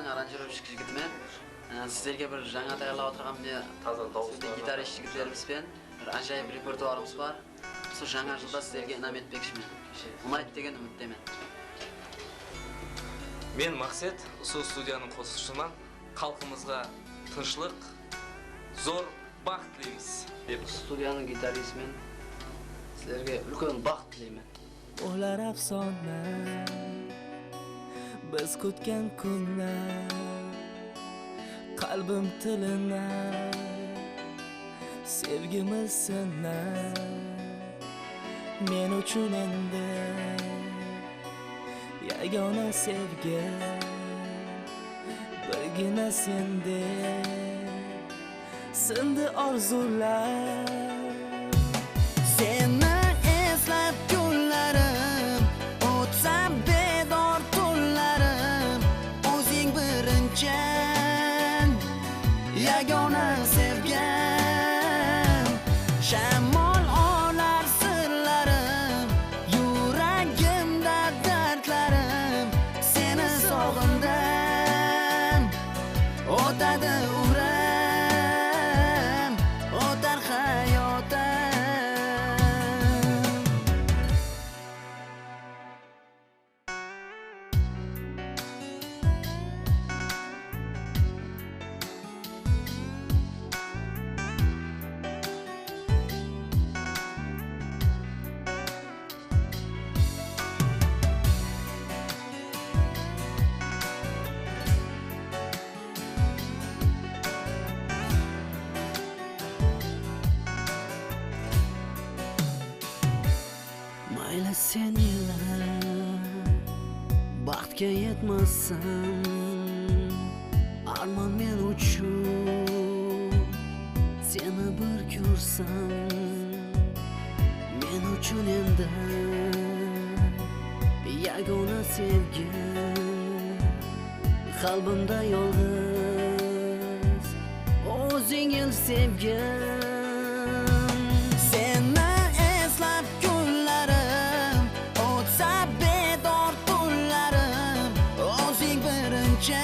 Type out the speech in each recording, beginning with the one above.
Studiyanıń aranjirovщик jigitimen. Sizlerge bir jańa tayarlap otırǵan mine Taza dawıslar. Gitarist jigitlerimizben bir ájayıp repertuarımız bar. Usı jańa jılda sizlerge inam etpekshimen. Unaydı degen úmittemen. Men Maqset, usı studiyanıń qosıqshısıman. Xalqımızǵa tınıshlıq, zor baxıt tileymiz dep. Studiyanıń gitaristmen. Sizlerge úlken baxıt tileymen. Ular afsona, biz kutgan kunlar, qalbim tilinar, sevgimiz sinar. Men uchun endi yagona sevgi birgina sendek, sindi orzular. Seni eslab kunlarim o'tsa bedor tunlarim, o'zing birinchim yagona sevgim. Shamol olar sirlarim, yuragimda dardlarim, seni sog'indim. O'tadi umrim, o'tar hayotim. Mayli sen ila baxtga yetmasam, armon men uchun seni bir ko'rsam. Men uchun endi yagona sevgi, qalbimda yolg'iz o'zing el sevgim. Seni eslab kunlarim o'tsa bedor tunlarim, o'zing birinchim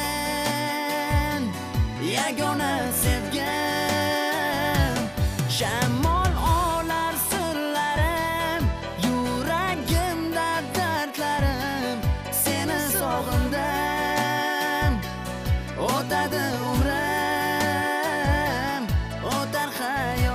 yagona sevgim. Shamol olar sirlarim, yuragimda dardlarim, seni sog'indim. O'tadi umrim, o'tar hayotim.